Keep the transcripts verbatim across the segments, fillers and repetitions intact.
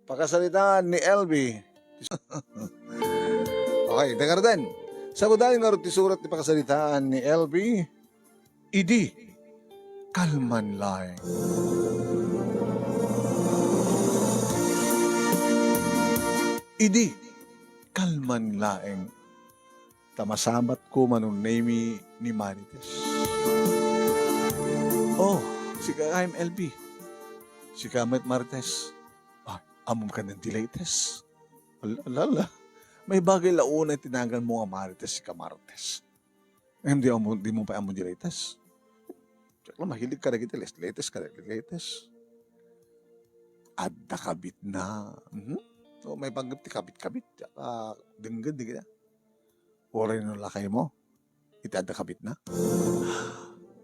Pakasaritaan ni L B. Okay, dangarden. Sagudayo ngarud ti surat ti pakasaritaan ni L B. Idi kalman laeng. Idi kalman laeng. Ta masabatko, Manong Nemi, ni Marites. Oh, sika, I'm L B. Sika met, Marites. Ah, ammom kanian ti latest? Ala, ala, ala. May bagay la unay ti naganmo nga Marites, sika Marites. Ngem di ammo, di mo pay ammo di latest. Diak la mahilig kadagiti latest, latest, kadagiti latest. Adda kabitna. Mhm. O, may panggep ti kabit-kabit. Diak la denggen, di kaya. Uray no lakaymo, iti adda kabitna.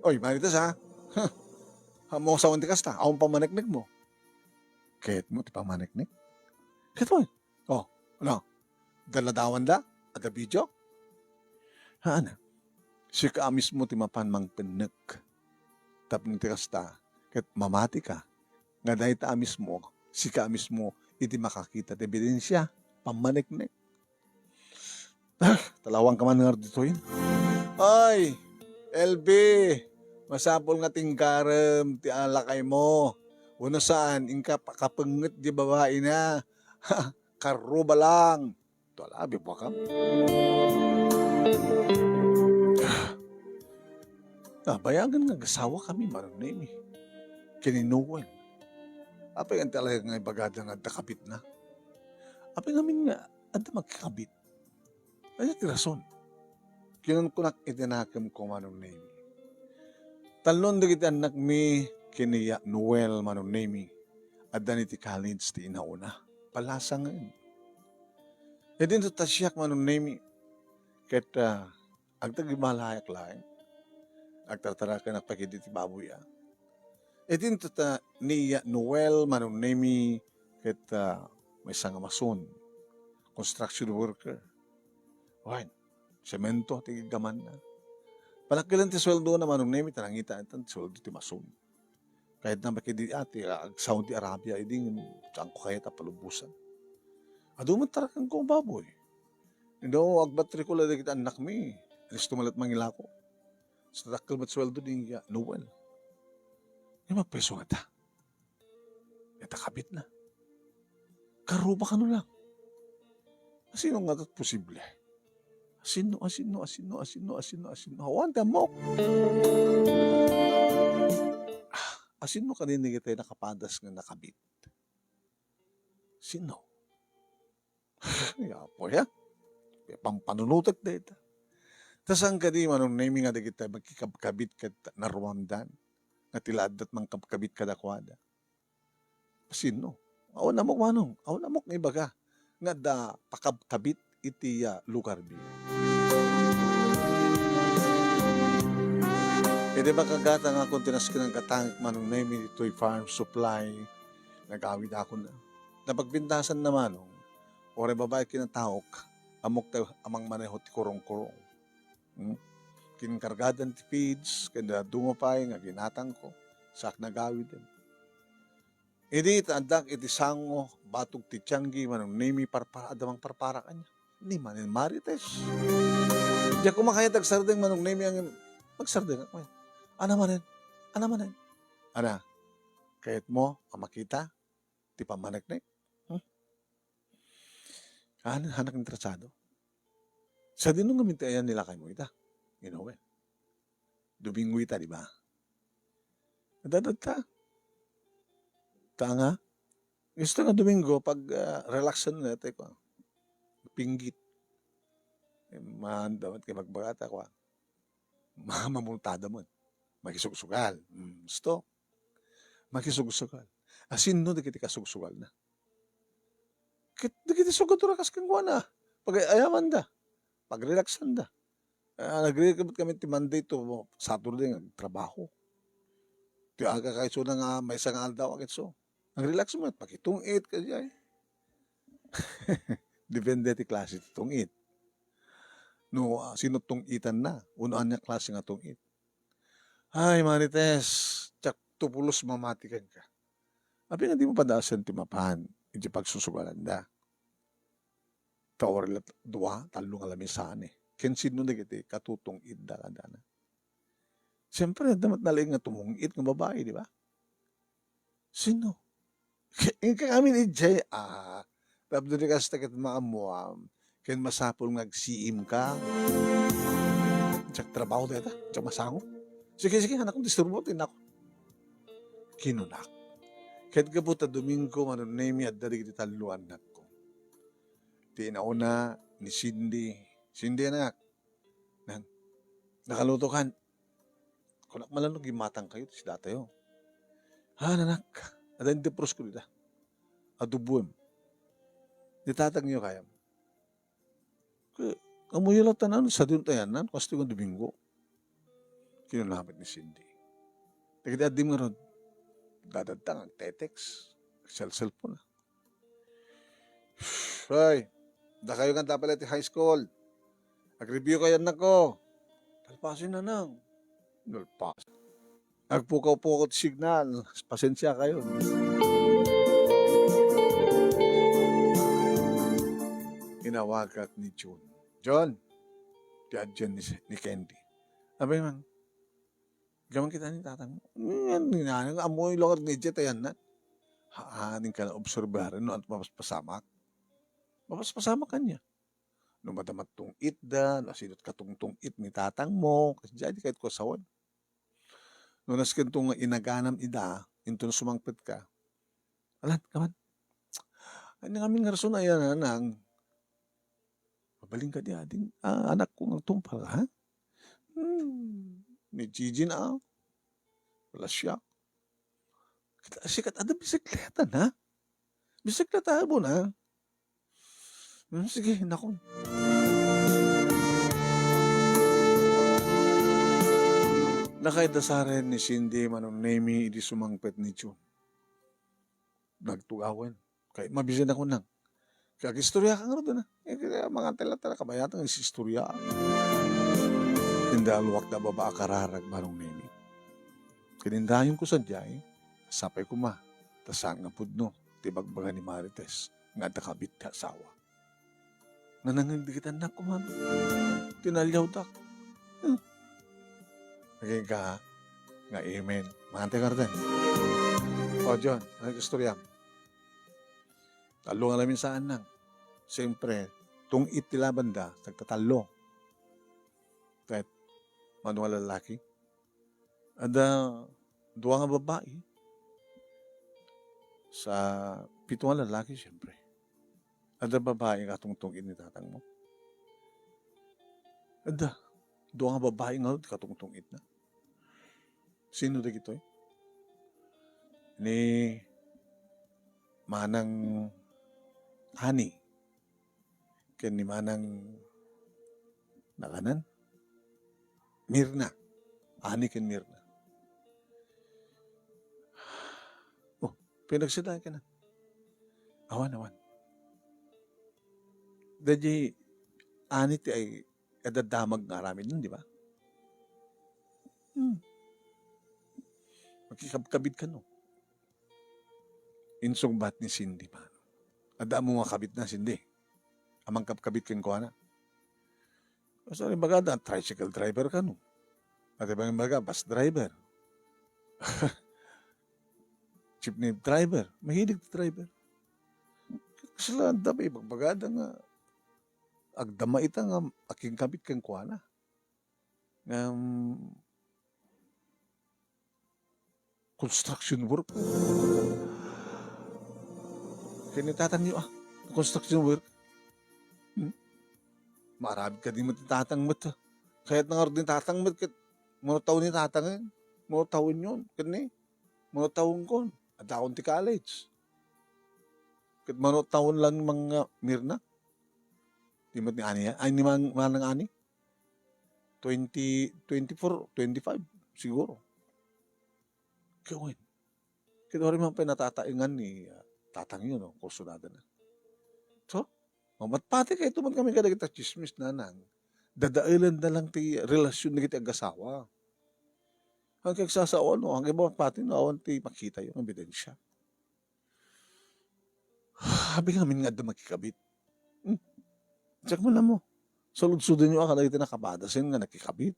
Oy, Marites, ha? Huh. Ammo sawen ti kasta, awan pammaneknekmo. Kayatmo ti pammaneknek? Kayatmo. Oh, ano? Daladawan da? Adda video? Haan. Sika a mismo ti mapan mangpennek. Tapno ti kasta, ket mamatika nga dayta a mismo, sika a mismo iti makakita ti ebidensia, pammaneknek. Ah, talawanka man ngarud ditoy. Ay, L B, masapul nga tinggarem ti lakaymo. Wenno saan, inka pakapengnget di babaina. Karruba lang. Tuala, bibuakam. Ah, bayagen nga agasawa kami, Manong Nemi. Ken ni Noel. Apay nga talaga nga ibagada nga adda kabitna? Apay ngamin nga adda makikabit? Ania ti rason? Kinunkunak iti nakemko, Manong Nemi. Talnon dagiti annakmi ken ni Noel, Manong Nemi, adda iti college ti inauna. Palasangen. Idinto ta siak, Manong Nemi, ket, ah, agtagibalayak laeng. Agtartarakenak pay idi ti baboy, ah. Idinto ta ni Noel, Manong Nemi, ket, ah, maysa nga mason, construction worker. Wen, semento ti giggamanna. Panakkilen ti sueldona, Manong Nemi, ta nangita ita ti sueldo ti mason. Kayatna pay idi, ah, ti, ah, ag-Saudi Arabia, idi ngem saanko kayat a palubosan. Adu met tarakenko a baboy. Inno, agbatriko la dagiti annakmi. Listo met mangilako. Sa dakkel met sueldo ni, ah, Noel. Ngem agpreso ngata. Ita kabitna. Karruba kano lang. Asino ngata ti posible? Asino, asino, asino, asino, asino, asino? Awan ti ammok. Ah, asino kadi dagiti nakapadas nga nakabit? Sino? Ya, Apo, ya. Pampanunotek dayta. Ta saan kadi, Manong Nemi, nga dagiti makikabkabit ket naruamdan nga ti la adda ti mangkabkabit kadakuada? Asino? Awan ammok, Manong. Awan ammok nga ibaga nga adda pakabkabit iti, ah, lugarmi. Idi makagata nga akon ti nasken nga gatangek, Manong Nemi, ditoy farm supply, nagawidakon. Napagpintasanna, Manong, uray babai ken tattaok, ammok ta a mangmaneho ti kurong-kurong. Hmm? Kinkargadan ti feeds, ken dadduma pay nga ginatangko, saak nagawiden. Idi ta addak iti sango, batog ti tianggi, Manong Nemi, parpara, adda mangparpara kaniak. Ni manen Marites. Diak koma kayat agsardeng, Manong Nemi, ngem magsardengak. Ana manen? Ana manen? Ana, kayatmo a makita ti pammaneknek? Hmm? Haan, haanak interesado. Sadino ngamin ti ayan ni lakaymo ita? Ino, eh? Domingo ita, di ba? Adda, adda ta. Ta nga, gusto nga Domingo, pag, ah, relaxan na, tay ko, pinggit. Eh, maan daw, kay magbagata ko, ah. Ma-, mamultada met. Makisugsugal. Mm, gusto. Makisugsugal. Asino dagiti kasugsugalna? Ket dagiti sugato a kas kenkuana, pag-ayamanda, pagrelaxanda. Ah, nagre-, kami ti Monday to Saturday nga trabaho. Ti aga kayso na nga maysa nga aldaw, kayso. Nagrelax met, makitong-it, kadiay. Depende ti klase ti tong-it. No, ah, sino tong-itanna? Uno ania klase nga tong-it? Ay, Marites, diak to pulos mamati kenka. Apay nga dimo padaasen ti mapan? iti pagsusugalanda. Ta uray la dua, tallo nga lamisaan, eh. Ken sino dagiti katutong-itda kadana? Siyempre, adda met nalaing nga tumong-it nga babai, di ba? Sino? Inka amin idiay, ah, tapno di kasta ket maammuam, ken masapul nga agsiimka. Diak trabaho dayta, diak masango. Sige, sige, anak, disturbo ti anak. Kinunak. Ket gapu ta Domingo, Manong Nemi, adda dagiti tallo a annakko. Ti inauna, ni Cindy. Cindy, anak. Nang, nakaluto kan. Kunak man lang no gimmatang kayo, ti sidatayo. Ha, nanak, adda indi prusko dita. Adoboem. Ni tatangyo kayam. Kaya, amoyo lang tanan, sa din tayanan, kasto nga Domingo. Kinunamit ni Cindy. Dagiti addim ngarud, dadagta nga agte-text, agselselpon. Ay, dakayo nga dapat ti high school. Ag-review kayo, anak ko. Nalpasen, nanang. Nalpas. Agpukaw-pukaw ti signal. Pasensya kayo. Inawagak ni Jun. Jun, ti adyan ni, ni Candy. Abay, mang, gaman kita ni tatang mo. Nga, nga, nga, amoy langat ni Jet, ayan na. Haaning ka na obserbaran no, at mapaspasamak. Mapaspasamak kanya. No madamattong itda, no asidot katungtong it ni tatang mo, kasi di kayat ko asawan. No nasken to nga inaganam ida, into no sumangpet ka. Alan, kaman. Ay, nang amin nga rason, ayan, nang. Mabalin ka di ading, ah, anak ko nga tungpal, ha? Hmm. Ni Gigi na, ah. Wala siya. Kita, sikat, ada bisikleta na? Bisikleta mo na? Hmm, sige, nakon. Nakaidasaran ni Cindy, Manong Nemi, idi sumangpet ni Jun. Nagtugawen. Kay mabisin ako nang. Kaya agistorya ka ngarud na. Eh, kaya mga tela-tela, kabayatan nga istorya. Indaluak da baba a kararag, Manong Nemi. Kinindayon ko sadiay, sapay kuma, ta saan nga pudno, ti bagbaga ni Marites, nga adda kabit ti asawa. Nanangag dagiti annak ko man. Tinaliawdak. Hmm. Naging ka nga amen. Mangantay ka ruten. O, John, anong istoryam? Tallo nga lamin saan nang. Siyempre, tungit ti labanda, tagtatallo. Ket, mano nga lalaki? Adda dua nga babai. Sa pito nga lalaki, siyempre. Adda babai nga katungtong-it ni tatang mo? Adda. Dua nga babai nga katungtong-it na. Sino dagitoy? Ni Manang Ani. Ken ni Manang nakanan? Mirna. Ani ken Mirna. Oh, pinagsida ka na. Awan, awan. Daydi, ani ti ay, adda damag nga aramid nun, di ba? Hmm. Makikabkabit ka, no? Insungbat ni Cindy, mano. Adda mo nga kabit na, Cindy. A mangkabkabit kenkuana. Basta rin baga, da, tricycle driver ka, no? Ati bang baga, bus driver. Jeepney driver. Mahilig ti driver. Kasla, da, ba, ibagbaga, da nga, agdama ita nga, aking kabit kenkuana. Ngem, construction work. Ken ni tatangyo, ah, construction work. Hmm? Maaramid kadi met ti tatang met, ah. Kayat na nga ni tatang met ket mano tawen ni tatang, eh. Mano tawen yon, ken ni, mano tawen kon. Adda kon ti college. Ket mano tawen lang mga Mirna. Di met ni Ani, ay, ni Mang-, Manang Ani. Twenty, twenty-four, twenty-five, siguro. Kawen. Ket uray man pay natataengan ni, ah, tatangyo, no, kursunada na. So, mamatpati kay tuman kami kadagita chismis, nanang. Dadaelen da lang ti relasyon dagiti agasawa. Ang kagsasawa, no, ang iba pati, no, awan ti makita yung ebidensya. Apay ngamin nga adda makikabit? Hmm. Check mo na mo. Saludsodenyo a kadagiti nakabadasen nga nakikabit.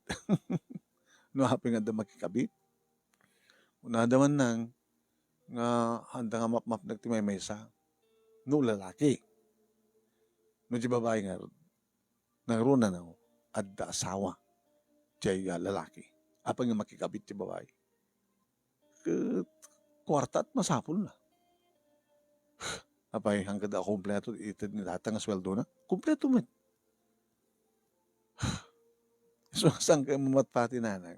No apay nga adda makikabit? Kunada man nang nga adda nga mapmapnek ti maymaysa. No lalaki. No di babae ngarud. Nangruna no adda asawa. Diay, ah, lalaki. Apay nga makikabit ti babae? Ket kuarta at masapulna. Apay, hangkada kumpleto ited ni tatang nga sweldona? Kumpleto met. So, saan kayo mamatpati, nanang?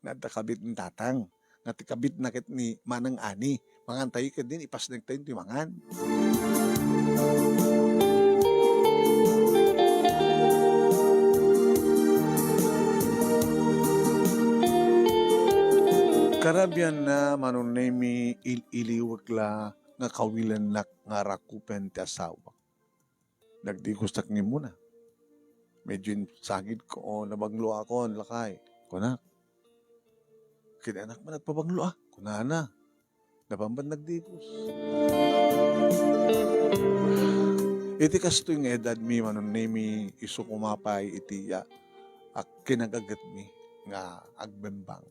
Nga adda kabit ni tatang. Nga ti kabit na ket ni Manang Ani. Mangan tayo ket din, ipasnek tayo ti mangan. Karabian na, Manong Nemi, il-iliwek la nga kawilennak nga rakupen ti asawak. Nagdikostak ngem muna. Medyo insagidko, o, nabangloakon, lakay. Kunak, "Ken anak man agpabanglo, a," kunana. Nabanban nagdikos. Iti kastoy nga edadmi, Manong Nemi, isu koma pay iti ya-, ak-, kinagagetmi nga agbembang.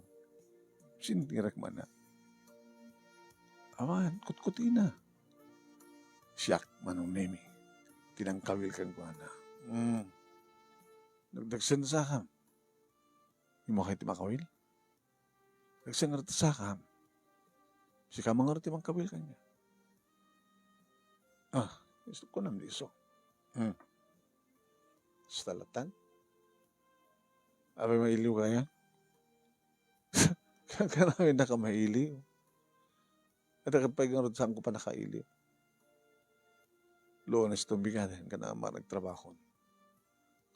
Sinirek man na. Awan, kutkutina. Siak, Manong Nemi, ti nangkawil kenkuana. Hmm. Nagdagsen ti sakam. Immokay ti makawil? Dagsen ngarud ti sakam. Sika man ngarud ti mangkawil kaniak. Ah, isu, kunam di isu. Hmm. Salatan? Apay, mailiw ka niya? Kanamin na ka mailiw. At agpay ngarud, saanko pay nakailiw. Lunes to Miyerkules, ken Ama nagtrabaho.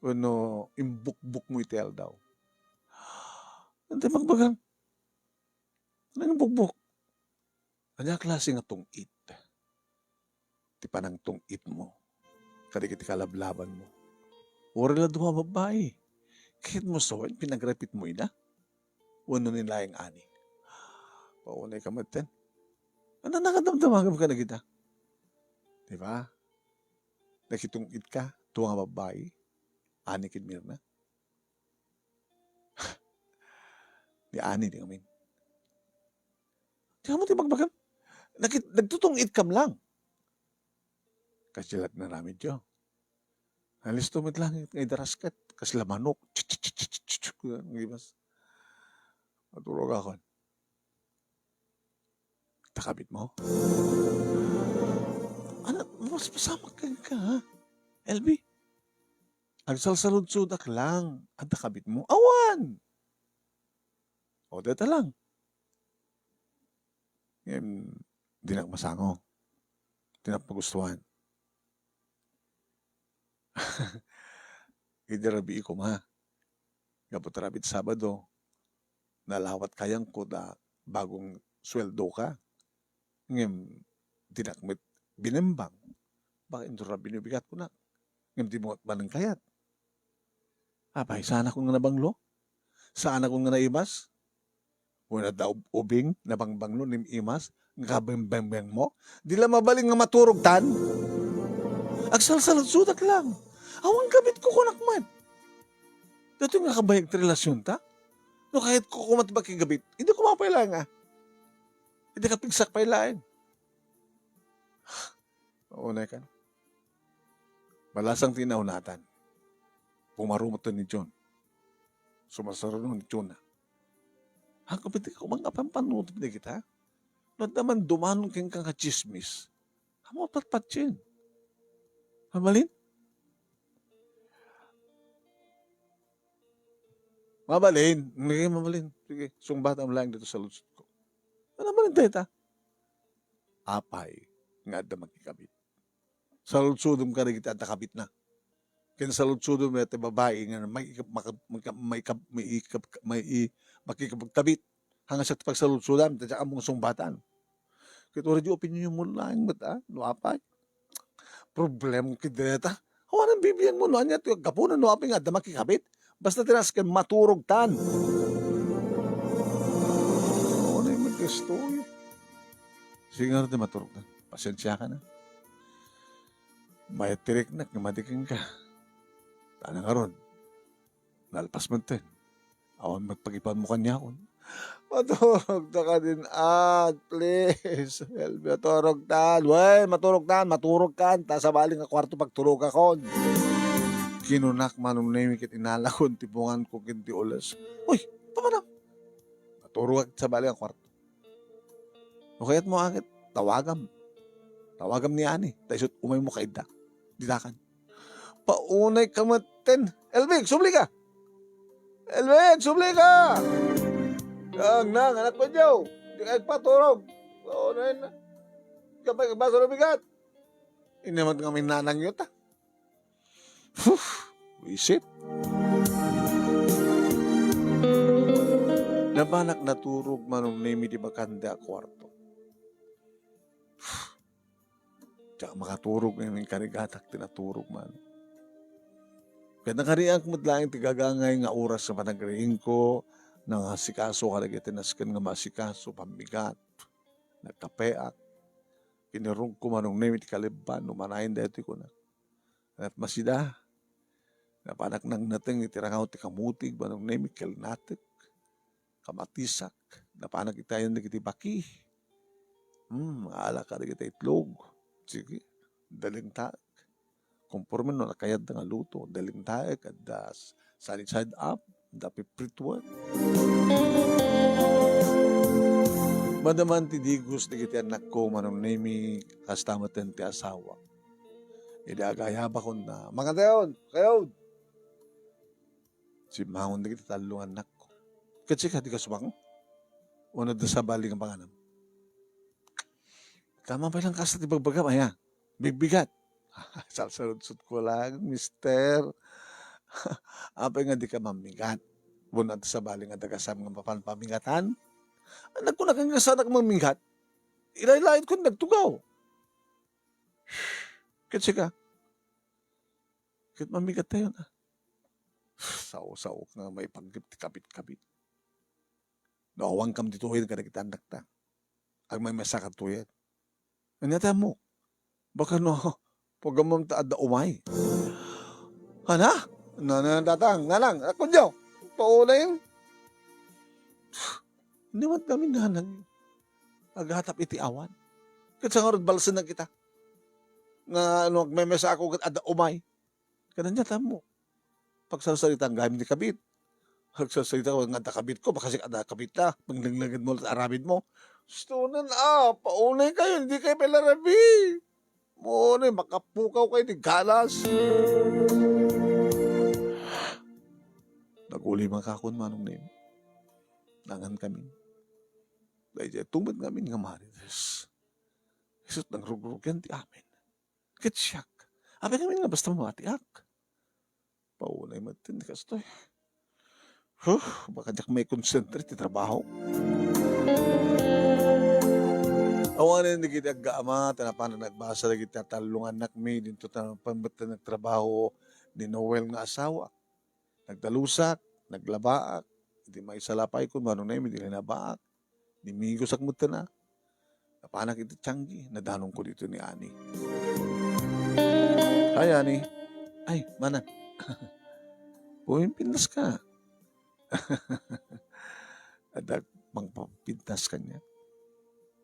Wenno imbukbok mo iti aldaw. Ania ti magbagam? Ania nga imbukbok? Ania a klase nga tungit ti panangtungitmo kadagiti kalablabanmo? Uray la dua a babbai. Ket mo sawen, pinagrapitmo ida? Wenno ni laeng ani? Paunay ka metten. Ania, nakadamdamagam kadagita? Di ba? Nakitungit ka, dua nga babbai, ani ken Mirna. Ni ani, di amin. Di mo ti bagbagam? Nakit-, nagtutungit kam lang. Kasla ti aramidyo. Nalisto met langit nga idarasket, kasla manok. Ang gibas. Maturog ako. Takabit mo? Ano, mas masamak ka, ha? L B? Agsalsaludsudak lang. Adda kabit mo? Awan! O, deta lang. Ngem, dinak masango. Dinak magustuhan. Idi rabii koma, gapu ta rabii ti Sabado, nalawat kayangko ta bagong sueldo ka. Ngem, dinak met binembang. Baka inton rabii no bigat kunak. Ngem, di mo met manen kayat. Apay, saanakon nga nabanglo? Saanakon nga naimas? Wenno adda ub-, ubing, nabangbanglo, nim-imas, nga kabembembeng mo? Di la mabalin nga maturog tan? Agsalsaludsudak lang. Awan kabit ko kunak man. Datoy nga kabayag ti relasyon ta? No kayat ko kumat makigabit, idi ko mapay laeng, a. Idi kapigsak pay laeng. Maunay kan. Malasang ti naunatan. Pumarumotan ni John. Sumasaruno ni Jonah. Ang kapit ka kumang apan panutot ni kita. No, adda man dumanon kenka nga chismis. Amo patpatien. Mabalin? Mabalin. Sige, mabalin. Sige, sungbatam lang dito sa lutsot ko. Ano mabalin tayo ta? Apay nga adda makikabit. Saludsodom kadagiti adda kabitna. Ken saludsodom iti babai nga maikab-, makab-, makab-, maikab-, maikab-, mai-, makikabagkabit. Hanga siak ti pagsaludsodam, ta diak ammong sungbatan. Ket uray di opinionmo laeng met, a, no apay. Problema ket dayta. Awanen bibianmo no ania ti gapuna no apay nga adda makikabit. Basta ti nasken maturog tan. Ano yung gusto? Sige nga ti maturog tan. Pasensya ka na. Mayat ti riknak nga madi kenka. Tana ngarud, nalpas metten. Awan met pagipanmo kaniakon. Maturogta kadin, at please. Elvie, maturogtan. Wen, maturogtan, maturogkan. Ta sabali nga kuarto pagturogakon. Kinunak, Manong Nemi, ket inalakon ti bunganko ken ti ules. Uy, papanam? Maturogak sabali nga kuarto. No kayatmo, a ket tawagam. Tawagam ni Ani, ta isut' umaymo kaidda. Ditakan. Paunay ka metten. Elvie, subli ka! Elvie, subli ka! Nang, nang, anak ko, Joe. Di ka agpaturog. Paunay na. Kapay ka basura bigat. Inamat nga minanang yun, ta. Huh, wisit. Napanak naturog, Manong Nemi, ti bakante a kuarto. Diak makaturog nga inkarigatak ti naturog man. Ket nakariak met laeng ti gagangay nga oras nga panagriingko, nangasikaso kadagiti nasken nga maasikaso, pammigat. Nagkapeak. Kinirugko, Manong Nemi, ti kalebban, no manayon daytoy kunak. Ket masida, napanak nangnateng iti rangaw ti kamutig, Manong Nemi, kalinatek, kamatisak, napanak itayon dagiti baki. Hmm, ala kadagiti itlog. Sige, dalingtaek. Konforme no nakayatda nga luto, dalingtaek, adda s-, sunny side up, adda piprituan. Madaman ti digos dagiti annakko, Manong Nemi, kasta metten ti asawa. Idi agayabakon na, "Mangatayon, kayon!" Simmangon dagiti tallo nga annakko. "Ket sika, dika sumango? Wenno adda sabali nga panganam?" "Tama pay lang kasta ti bagbagam, aya. Bigbigat." Salsaludsodko lang, "Mister, apay nga dika mammigat? Wenno adda sabali nga dagasam nga mapan pamigatan?" "Nagkunak nga sanak mammigat. Ilaylayitkon dagtoy." "Ket sika?" "Ket mammigattayon, a." Sao-saok nga maipagrip ti kabit-kabit. No awankam ditoyen kadagiti annakta, agmaymaysakan ditoyen. Ania ti ammok? Baka no, pagammom ta adda umay. Ana? Nanang, tatang, nanang, akunyo, paunayen. Ni met ngamin nanang, agatap iti awan. Ket sa ngarud balsen na kita. Nga no agmaymaysa ako ket adda umay. Ket ania ti ammok? Pagsarsaritaam gayam ti kabit. Agsarsarita nga adda kabitko, baka sika adda kabitna, manglenglengen mo, aramidmo. Stonen, a, paunay kayo, hindi kayo pala rabi. Mo, ano, makapukaw kayo ti galas. Naguli makakon, Manong Nemi. Nangan kami. Dahil diay tumet ngamin nga Marites. Isut' nangrugrugyan ti amin. Ket siak, apay ngamin nga basta mamatiak? Paunay met ti kastoy. Huh, baka diak maikonsentre ti trabaho. Awanen dagiti aggaama, ta napanak nagbasa dagiti tallo nga annakmi, dinto ta napan met nagtrabaho ni Noel nga asawa. Nagdalusak, naglabaak, idi maisalapay kun mano na idi linabaak. Dimigosak metten a. Napanak iti tianggi, nadanonko ditoy ni Ani. "Hi, Ani." "Ay, manang." "Pumimpintas ka." Adda mangpapintas kaniak.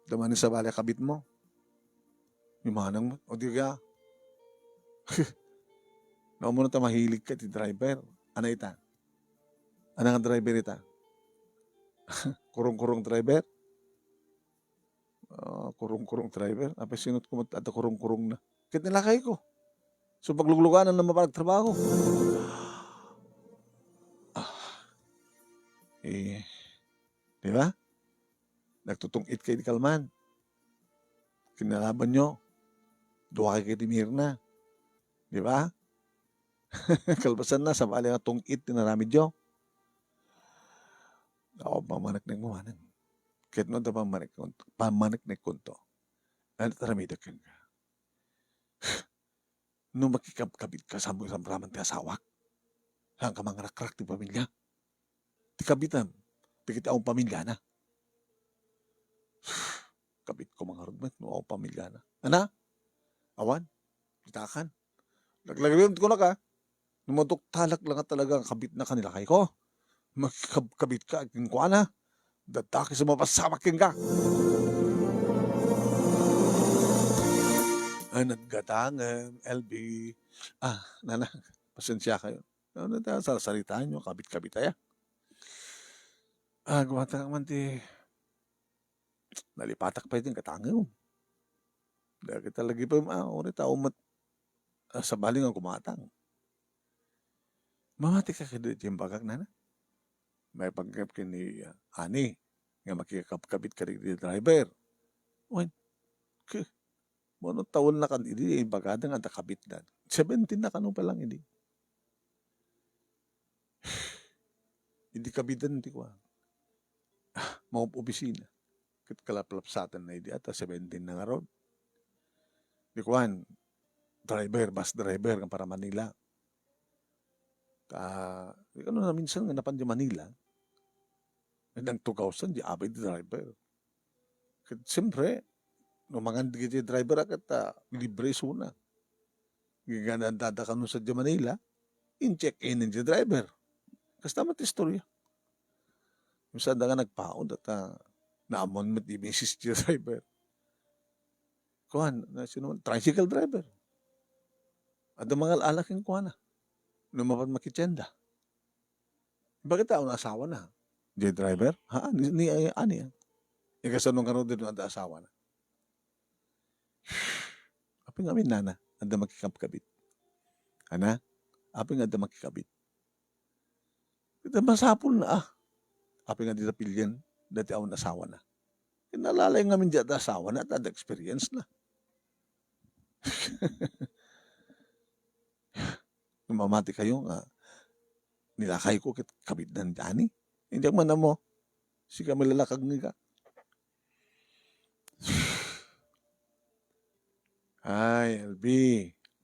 "Adda manen sabali a kabitmo?" "Ni manang met." "O di kaya?" "No, ammom ta mahilig ka iti driver. Ana ita? Ana nga driver ita?" "Kurong-kurong driver?" "Ah, kurong-kurong driver? Apay sinot ko met adda kurong-kurong na? Ket nilakayko. So paglugluganan na mapan agtrabaho." Ah. Eh, di ba? Nagtutong-it kayo di kalman. Kinalabanyo, dua kayo di Mirna. Di ba? Kalpasan na, sabali nga tong-it ti naramidyo. Ako, pamanek na yung mamanang. Kahit no, da pamanek, pamanek na kunto. Ano taramidyo ka? No makikabkabit ka, sa mo iramraman ti asawak? Saan ka mangarakrak ti pamilya? Ti kabitam, pikit awan pamilyana. Kabit ko mangarud met no awan pamilyana. Ana? Awan? Ditakan? Laglagipem ti kunaka. No maduktalak la nga talaga nga kabitna ken ni lakayko, makikabkabitka kenkuana. Dadakes a mapasamak kenka. Ay, naggatangem, L B. Ah, nana, pasensiakayo. Ano ta, sarsaritaenyo, kabit-kabit aya. Ah, gumatang man ti, nalipatak pay ti gatangem. Dagita lagipem, ah, uray ta umet, ah, sabali nga gumatang. Mamatika kadi ti imbagak, nana? Maipanggep ken ni, ah, Ani nga makikabkabit kadagiti driver. Wen, ke, mano tawenna kan idi imbagada nga adda kabitdan. Seventeen na kano pa lang idi. Idi kabitan ti kuan. Ah, maob-obisina. Ket kalaplapsatanna idi ata seventeen na ngarud. Di kuan, driver, bus driver nga para Manila. Ah, di kano naminsan nga napan di Manila. Nagtugawsan di abay di driver. Ket siyempre, no mangan dagiti driver a ket, ah, libre isuna. Ngem no addada kano sadiay Manila, in-check-in-en ti driver. Kasta met ti istorya. Minsan adda nga nagpaut, at, ah, naammoan met di misis ti driver. Kuan, na sino man, tricycle driver. Adda mangal-ala kenkuana. No mapan makitienda. Bakit tao na asawa na? J driver? Ha? Ni, ni, ay, ani, ah. Ikasano nga ron din adda asawa na? Apay nga amin nana, adda makikabkabit. Ana? Apay nga adda makikabit. Ita masapul na, ah. Apay nga dita pilien, dati awan asawa na. Kinalalay ngamin di adda asawa na, at adda experience na. No mamati kayo nga, ni lakayko ket kabitdan dani. Diak man ammo. Sika malalakag nga ka. Ay, L B,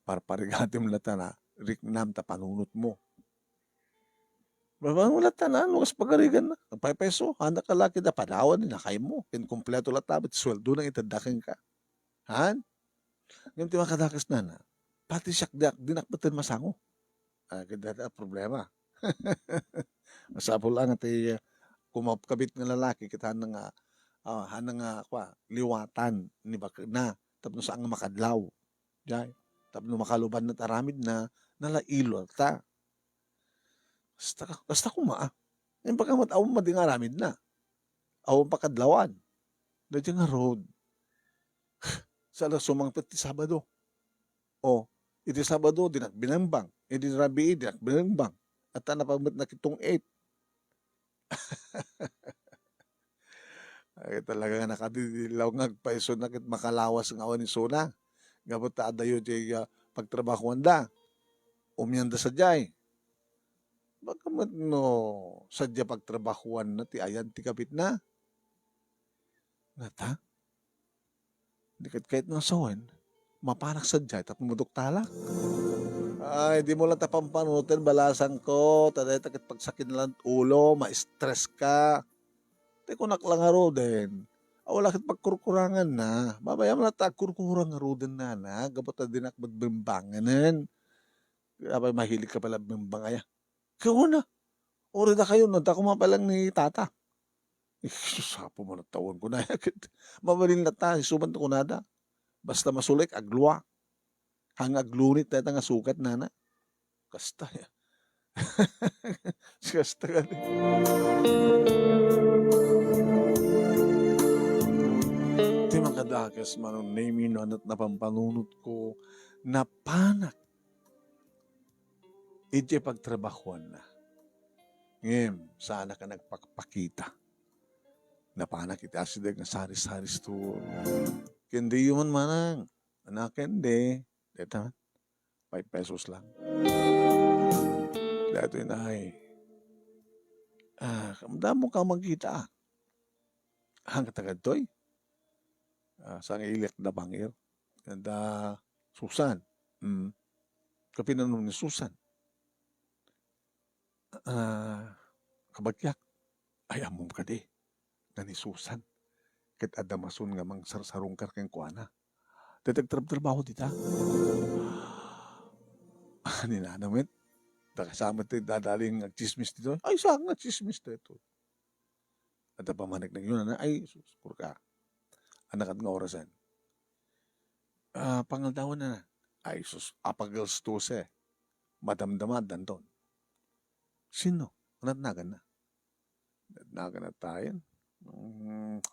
parparigatem latta na, riknam ta panunotmo. Babaen mo latta na, no kas pagarigan na. Agpaypayso, anak ka laki da, padawan ni lakaymo. Ken kompleto latta, bet sueldo na itedda kenka. Han? Ngem ti makadakes nana, pati siak diak, dinak baten masango. Ah, ket dayta a problema. Masapul la nga ti, ah, kumabkabit nga lalaki ket haanna nga, ah, haanna nga, kua, liwatan ni bakna tapno saan nga makadlaw. Jay, tapno makaluban na ti aramidna, nalailo ta. Kasta, kasta koma, ah. Imbag met awan madi nga aramidna. Awan pakadlawan. Daydi ngarud, sa alas sumangpet ti Sabado. O, iti Sabado, dinak binembang. Iti Rabii, dinak binembang. At napagmet na kitong eight. Ay, talaga nga nakadidilaw nga agpayso na ket makalawas nga awan isuna. Gapu ta adayo ti, ah, pagtrabahoanda. Umianda sadiay. Baka met no sadia pagtrabahoanna ti ayan ti kabitna. Ngata? Di ket kayatna sawen, mapanak sadiay tapno maduktalak. Ay, di mo latta pampanunoten, balasangko, ta dayta ket pagsakit na lang ulo, ma-stress ka. Ti kunak la ngaruden, awan la ket pagkurkuranganna. Babayam latta agkurkurang ngaruden nana, gapu ta dinak met bembangenen. Apay, mahilig ka pala bembang aya. Ket kuna, uray dakayo, no, adda koma pay lang ni tata. Eh, sus, apo, managtawen ko na ket mabalin latta, isu man ti kunada. Basta masulik, aglua. Haan nga aglunit dayta nga sukat, nana. Kasta, ya. Kasta kadi. Ti makadakes, Manong Nemy, no, ania ti napampanunotko, napanak idiay pagtrabahoanna. Ngem, saanak a nagpakpakita. Napanak iti asideg nga sari-sari store. Ken diyo man, manang. Anak, ken di. Deta, five pesos lang. Daytoy na ay, ah, kamdamo ka magkita, ah. Hanggat agatoy? Ah, sang iliak da bangir. Da Susan. Mm. Kapinanong ni Susan. Ah, kabagyak, ay, ammom kadi, nga ni Susan, ket adda masun nga mangsarsarungkar kenkuana. Dayta agtrabtrabaho dita. Ni nana met, ta kasama ti dadalin nga agtsismis ditoy. Ay, saan nga agtsismis daytoy? Adda pammanik na yun, ana, ay, sus, kurka. Ania ket nga orasen? Ah, pangaldawan na. Ay, sus, apag alas dose. Madamdama, danton. Sino? Anat nagan na? Nagan na tayo. Mm.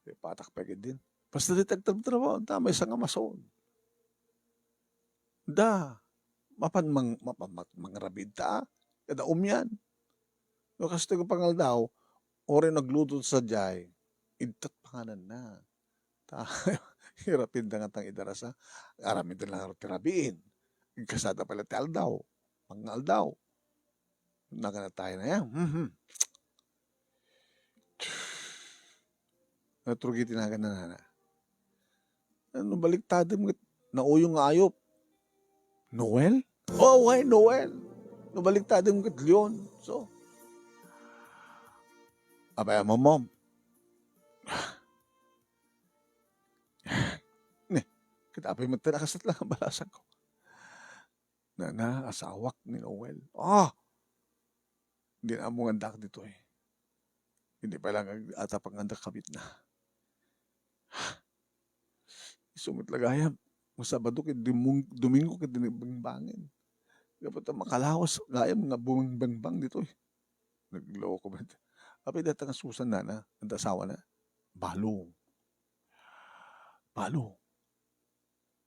Ipatak pa gid din. Basta di tagtrabaho, ta may sanga mason. Da, mapan mang-, mapan mang-, mangrabiid ta, kada umyan. No, kastoy nga pangaldaw, uray nagluto sadiay, idtat panganan na. Ta, irapid da nga tang idarasa, aramid lang ti rabiin. Igkasada pala ti aldaw, pangaldaw. Nagan na tayo na yan. Mhm. Natrugi ti nagan na nana. Ano, baliktadem ket nauyong nga ayup. Noel? Oh, why Noel? No, baliktadem ket leon. So, apay a, mom, mom. Ne, ket apay met ti nakasat lang ang balasan ko. Nana, asawak ni Noel. Ah! Di na ammo nga addak ditoy. Hindi pa lang ag-, atapang nga kabit na. Isu met la gayam, nga Sabado ket Dimung-, Domingo ket dinibangbangen. Dapat makalawas gayam nga bumangbangbang ditoy. Nagloko met. Apay dayta nga Susan nana, adda asawa na? Balo. Balo.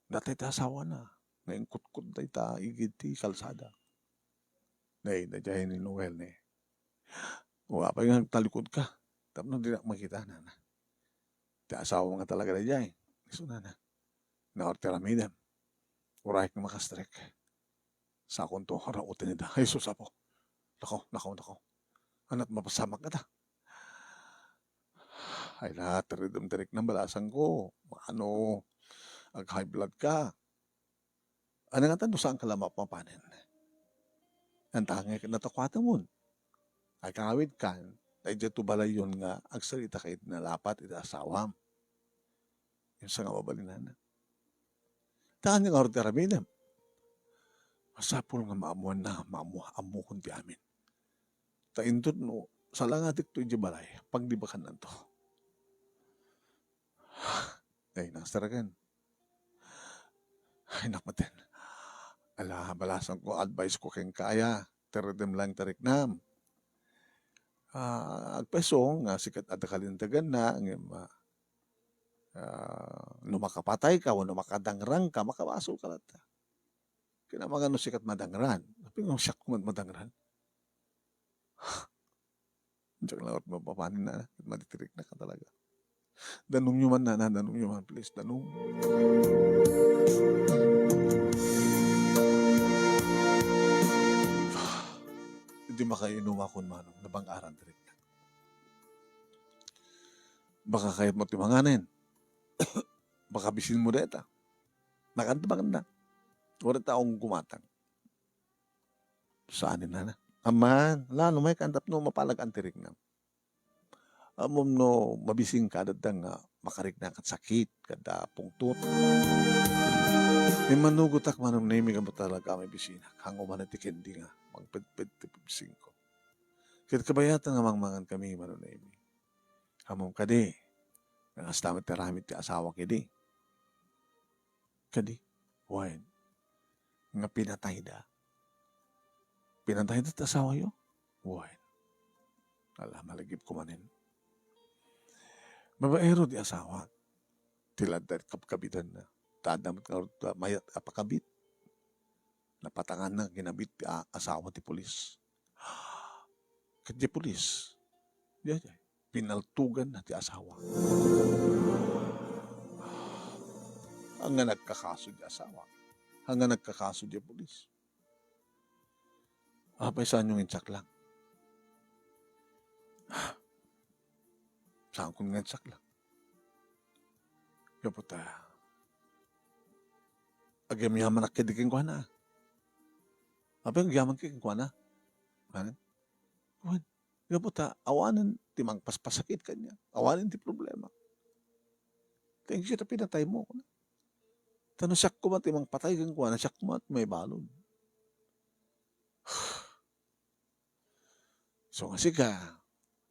Dayta ti asawa na, nga ingkutkot dayta igid ti kalsada. Nay, daydiay ni Noel ni. O, apay nga agtalikod ka? Tapno dinak makita, nana. Ti asawa nga talaga daydiay. Isu nana. Naor ti aramidem. Uray nga makastrek. Sakonto, rauten ida. Ay, sus, Apo. Nako, nako, nako. Anat mapasamak ata. Ay, na, tiridem ti riknam, balasan ko. Ano, ag-high blood ka. Ano nga tan, no saan ka la mapapanen? Antangek na takuatemon. Agkawid kan, ta idiay to balayon nga agsarita ka iti nalapat iti asawam. Yung sa nga mabalinana. Taan nga arut aramidem. Masapul nga maamuan na, maamu-, ammokon ti amin. Ta intot no, salangatek to idiay balay, pagdibakannanto. Ay, nasaragan. Ay, naku, ten. Ala, balasan ko, advice ko kenka, aya, tiridem lang ti riknam. Ah, agpayso nga sika ti adda kalinteganna, ngem, ah, ah, no makapatay ka, wenno makadangrang ka, makabasol ka latta. Kinamangano sika ti madangran. Apay nga siak koma ti madangran? Diak laeng mapapanen, nana, ket matitirikna ka talaga. Danumyo man, nana, danumyo man, please, danum. Idi makainumakon, manong, nabang-aran ti rikna. Baka kayatmo ti manganen. Baka bisinmo dayta. Nakanta, nakanta. Uray ta awan gumatang. Saan ni nana? Amman, ala, umay ka tapno mapalag-an ti riknam. Ammom no mabising ka, adda nga makarikna ket sakit, kada pungtot. Immanugotak, Manong Nemi, gapu talaga may bisinak. Hango man ti kendi nga, mangpedped ti pibisingko. Ket kabayatan nga mangmangan kami, Manong Nemi. Ammom kadi, nga kasta met ti aramid ti asawak idi. Kadi, wen, nga pinatayda. Pinatayda ti asawayo? Wen. Ala, malagipko manen. Babaero ti asawa. Ti ladda ti kabkabitanna. Ta adda met ngarud mayat a pakabit. Napatanganna nga kinabit ti a-, asawa ti pulis. Ket diay pulis, diay, diay, pinaltuganna ti asawa. Haan nga nagkakaso diay asawa. Haan nga nagkakaso diay pulis. Apay saanyo nga insaklang? Saankon nga insaklang. Gapu ta agyamyamanak kadi kenkuana. Apay nga agyamanka kenkuana? Haan? Wen, gapu ta awanen ti mangpaspasakit kaniak. Awanen ti problema. Thank you ta pinataymo, kuna. Ta no siak koma ti mangpatay kenkuana, siak koma ti maibalud. So nga sika,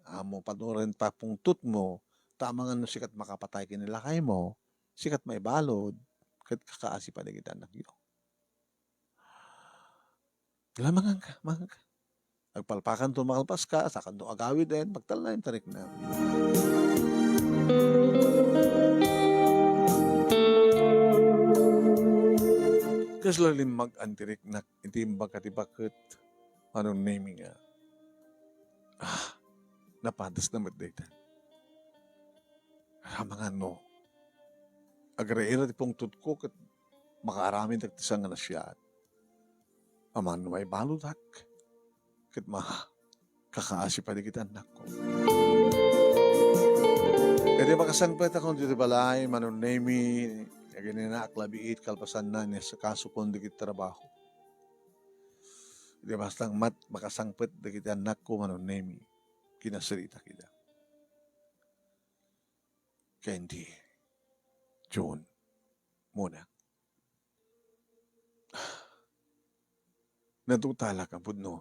ammo panuren ta pungtotmo, ta amangan no sika ti makapatay ken ni lakaymo, sika ti maibalud, ket kakaasi pay dagiti annakyo. Ala, manganka, manganka. Agpalpakanto makalpaska, sakanto agawiden, pagtalnaem ti riknak. Kasla limmag-an ti riknak iti imbaga ti baket, Manong Nemi nga, ah, napadasna met dayta. Amangan no, agraira ti pungtotko ket makaaramidak ti saan nga nasayaat. Amangan no maibaludak, ket ma-, kakaasi pay dagiti annakko. Idi makasangpetakon ditoy balay, Manong Nemi, agininaak labiit kalpasanna, inasakasokon dagiti trabaho. Idi basta met makasangpet dagiti annakko, Manong Nemi, kinasaritak ida. Candy, June, Mona. Nadutalak a pudno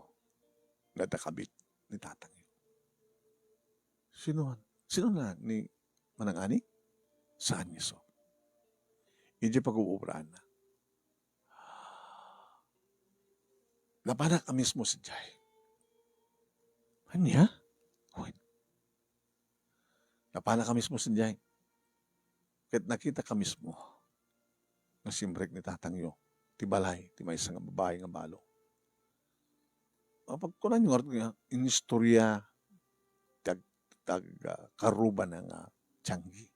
nga adda kabit ni tatangyo. Sinoan? Sino na ni Manang Ani? Saan nga isu? Idiay pag-uubraanna. Napanak a mismo sadiay. Ania? Wen. Napanak a mismo sadiay. Ket nakitak a mismo nga simrek ni tatangyo ti balay ti maysa nga babai nga balo. Apagkunanyo ngarud nga inistorya ti ag-, ti ag-, ah, karrubana nga tianggi.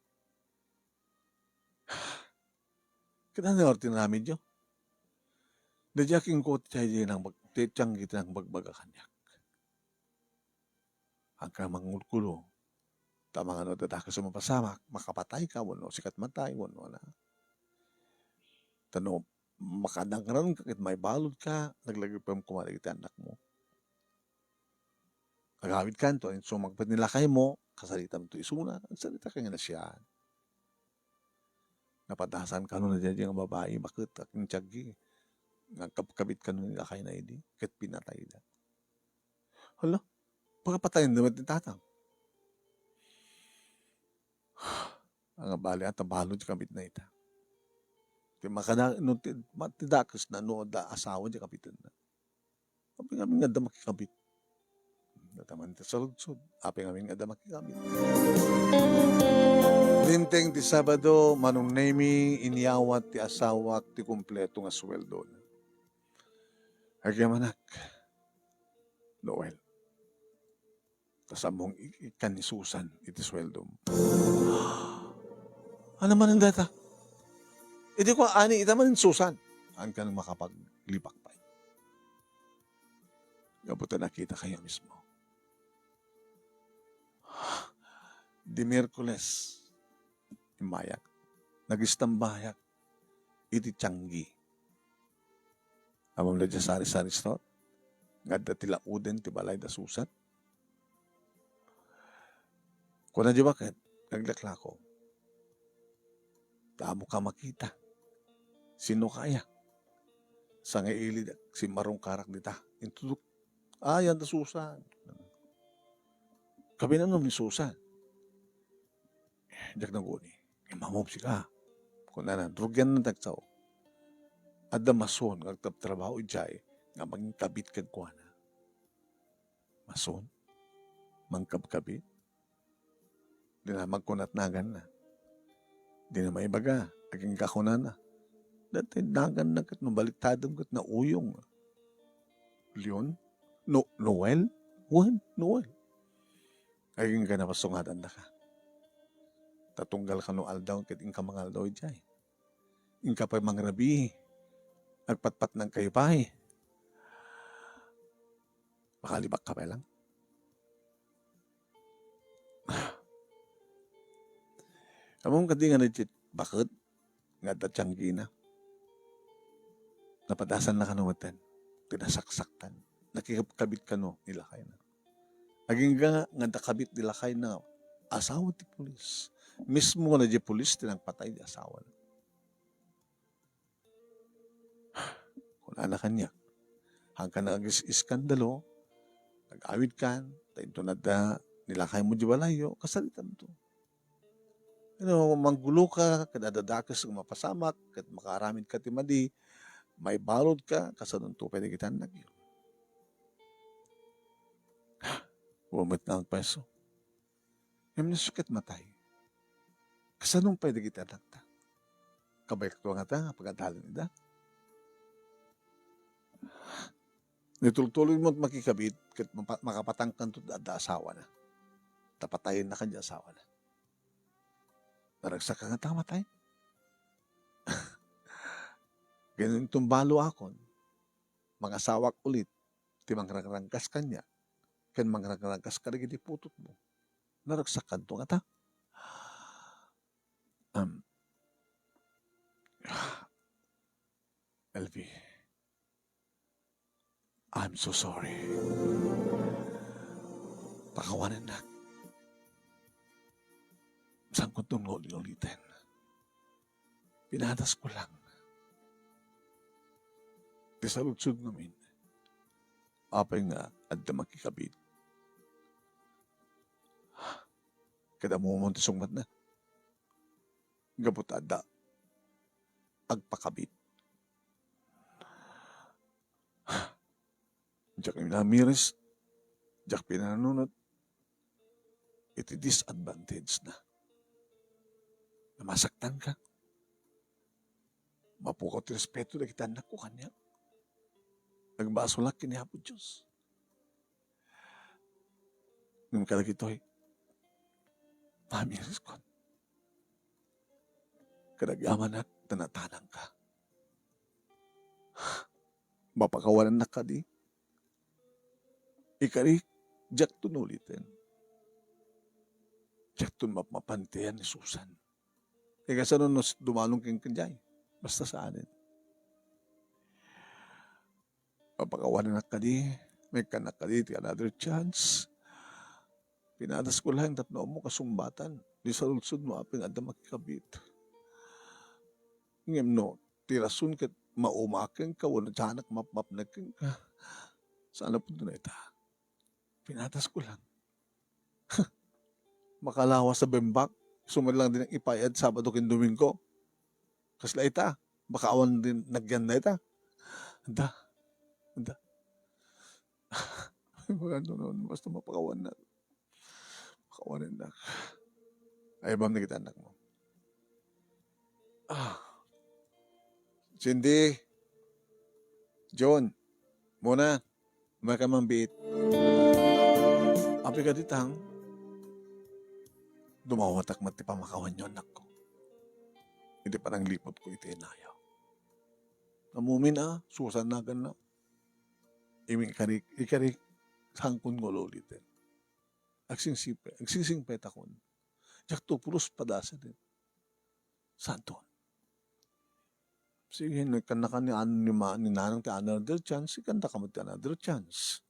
Ket ania ngarud ti inaramidyo? Daydiay kenko ti tianggi ti nangbag-, ti tianggi ti nangbagbaga kaniak. Agka mangulkulo, ta amangan no adda dakes a mapasamak, makapatayka wenno sika ti matay wenno na. Ta no makadangranka ket maibaludka, naglagipem koma dagiti annakmo. Agawidkanto, inton sumangpet ni lakaymo, kasaritamto isuna, agsarita kay nga nasayaat. Napadasan kano daydiay nga babai, baket a ken tianggi, nga agkabkabit kano ni lakayna idi, ket pinatayda. Hala, pakapatayenda met ni tatang. Nga bali, ata balud ti kabitna ita. Ti makada-, no ti, ma-, ti dakesna, no adda asawa ti kabitenna. Apay ngamin nga adda makikabit? Dataman ti saludsod. Apay ngamin nga adda makikabit? Dimteng ti Sabado, Manong Nemi, inyawat ti asawak ti kompleto nga sueldo. Agyamanak, Noel. Ta sammong i-, ikkan ni Susan iti sueldom. Ania manen dayta? Idi kua, ani ita manen Susan. Saan ka nang makapaglipak pay. Gapu ta nakitakayo mismo. Di Miyerkules, immayak. Nagistambayak iti tianggi. Ammom daydiay sari-sari store? Nga adda ti lauden ti balay da Susan. Kuna di baket, naglaklako. Ta ammoka makita. Sinoka aya? Sangailidak, simmarungkarak dita. Intudok. Ah, yan da Susan. Kabinanom ni Susan. Diak naguni. Immawom sika. Kunana, rugianna ti agsao. Adda mason nga agtabtrabaho idiay nga mangkabit kenkuana. Mason? Mangkabkabit? Dina magkunat naganna. Dina maibaga, agingga kunana. Daytoy naganna ket no baliktadem ket nauyong. Leon? No, Noel? Wen, Noel. Agingga napasungatandaka. Ta tunggal kano aldaw ket inka mangaldaw idiay. Inka pay mangrabii. Agpatpatnangkayo pay. Makalibakka pay lang. Ammom kadi nga daydiay baket nga adda tianggina. Napadasanna kano metten. Pinasaksaktan. Nakikabit kano ni lakayna. Agingga nga adda kabit ni lakayna, asawa ti pulis. Mismo nga daydiay pulis ti nangpatay ti asawana. Ana kaniak, haankan nga agis-iskandalo, nag-awidkan, ta inton adda ni lakaymo idiay balayyo, kasaritamto. No mangguloka, ket adda dakes nga mapasamak, ket makaaramidka ti madi, maibaludka, kasadonto pay dagiti annakyo. Wen met nga agpayso. Ngem no isu ket matay, kasano pay dagiti annakta? Kabayakto ngata nga pagadalen ida? Nitultuloy met makikabit ket mapa-, makapatangkanto adda asawana. Ta patayenna kadi asawana. Naragsak ka ngata a matay? Ngem inton balo akon, mangasawak ulit ti mangragranggas kaniak, ken mangragranggas kadagiti putotmo. Naragsak kanto ngata? Um, L V, I'm so sorry. Pakawanennak. Saan ko ton nga uli-uliten. Pinatas ko lang. Ti saludsod ngamin, apay nga adda makikabit? Kada mo ti sungbatna. Gapu ta adda agpakabit. Diak namiris, diak pinanunot iti disadvantage na. Namasaktan ka. Mapukaw ti respeto dagiti annakko kaniak. Nagbasolak ken ni Apo Dios. Ngem kadagitoy, namiriskon. Kadagyamanak ta natanangka. Mapakawanennak kadi? Ikari, diakton uliten. Diakton mapmapantian ni Susan. Ikasano no s-, dumalong kenka idiay? Basta saanen. Mapakawanennak kadi? Maikkannak kadi ti another chance? Pinatas ko laeng tapno ammo kasungbatan. Di saludsodmo apay nga adda makikabit. Ngem no, ti rason ket mauma kenka wenno saanak mapmapnek kenka. Saan a punto na ita? Pinatas ko lang. Makalawas a bembak, isu met lang din ipayad Sabado ken Domingo. Kasla ita, baka awan din nagyan na ita. Anda, anda. Ay, wala, no, no, basta mapakawan na. Mapakawan na. Ay, bam na kita, anak mo. Ah. Cindy, John, Mona, umay ka man biit. Apay kadi tang, dumawatak met ti pamakawanyo, anakko. Iti panangliputko iti inayo. Amumin a, Susan naganna. Imin ikari, ikari, sangkon nga uliten. Agsingsingpe-, agsingsingpetakon. Diakto pulos padasen. Santo. Sige, nagkannaka ni, ano, ni ma-, ni nanang ti another chance, ikannaka met ti another chance.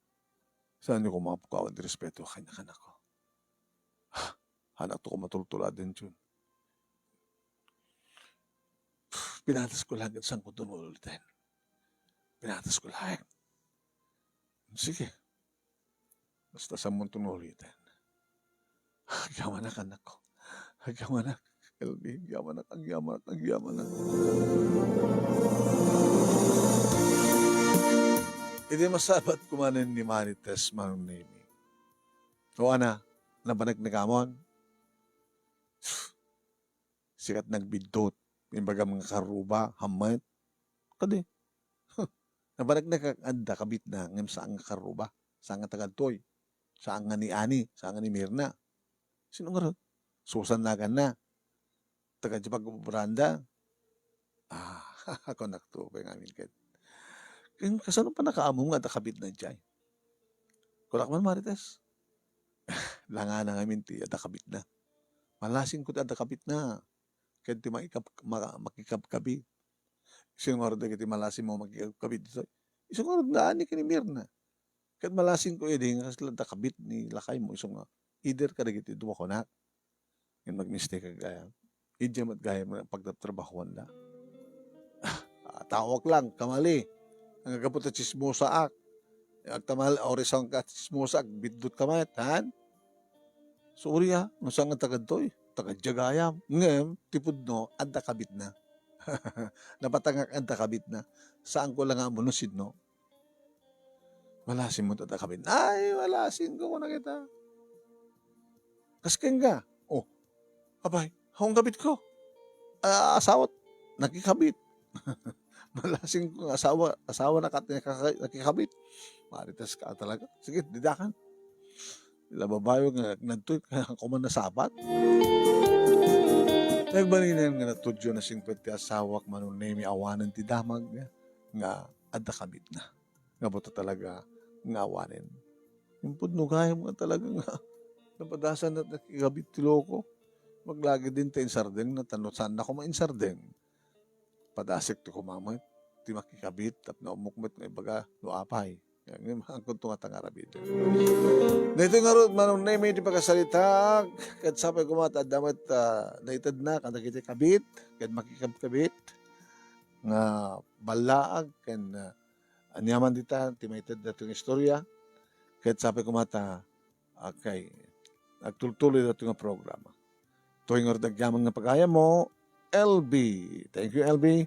Saan ko mapukawan ti respeto kanya kanako? Anak to ko matultuladen, Jun. Pinatas ko lang ket sangko ton uliten. Pinatas ko lang. Sige. Basta sammon ton uliten. Agyamanak, anak ko. Agyamanak, L B. Agyamanak, agyamanak, agyamanak. Idi masabat kumanen ni Marites, Manong Nemi. O, ana, nabanek ni kamon? Sikat nagbiddut, imbagam nga karruba, hammet. Kadi, nabanek na ka-, adda kabitna, ngem saan nga karruba, saan nga tagadtoy, saan nga ni Ani, saan nga ni Mirna. Sino ngarud? Susan naganna. Taga di pagbubranda. Ah, kunak to, pay ngamin ket. Ken kasano pay nakaammo nga adda kabitna idiay? Kunak man, Marites. Langana ngamin ti adda kabitna. Malasing ko ti adda kabitna. Ken ti makikab-, ma-, makikabkabi. Isu ngarud dagiti malasing mo makikabkabi ditoy? Isu ngarud ni Ani ken ni Mirna. Ket malasing ko idi nga kasla adda kabit ni lakaymo, isu nga either kadagiti dua kunak. Ngem nagmistek gayam. Idiay met gayam nga pagtatrabahoanda. Ah, tawak lang, kamali. nga gapu ta tsismosaak. Agtamal, orisong ka tsismosa, agbiddut ka met, han? Sorry, ah, no saan nga tagad toy, taga diay gayam. Ngem, ti pudno, adda kabitna. Napatangak adda kabitna. Saan ko la nga ammo no sinno. Malasin mo adda kabitna. Ay, malasin ko, kuna kita. Kas kenka? Oh, apay, hawan kabit ko. Ah, asawat, nakikabit. Malasin ko nga asawa, asawa na kat nakaka-, nakikabit. Marites ka talaga. Sige, didakan. Ila babayo nga nagtoy, kaya ko man nasabat. Nagbalinen nga natudyo na singpet ti asawak, Manong Nemi, awanen ti damag nga adda kabitna. Nga buta talaga nga awanen. Impudno gayam nga talaga nga napadasan na nakikabit ti loko. Maglagidin ta insardeng na tano saan na ko mainsardeng. Padasek ti kumamet, ti makikabit, tapno ummok met nga ibaga, no apay. Ngem, angkon to nga tangarabid. Daytoy ngarud, Manong Nemi, ti pakasaritak, ket sapay koma ta adda met, ah, naitedna, kadagiti kabit, ket makikabkabit, nga ballaag, ken, ah, aniaman dita, ti maited datoy nga istorya, ket sapay koma ta, ah, kay, agtultuloy datoy nga programa. Toy ngarud agyaman nga pagayam mo, L B. Thank you, L B.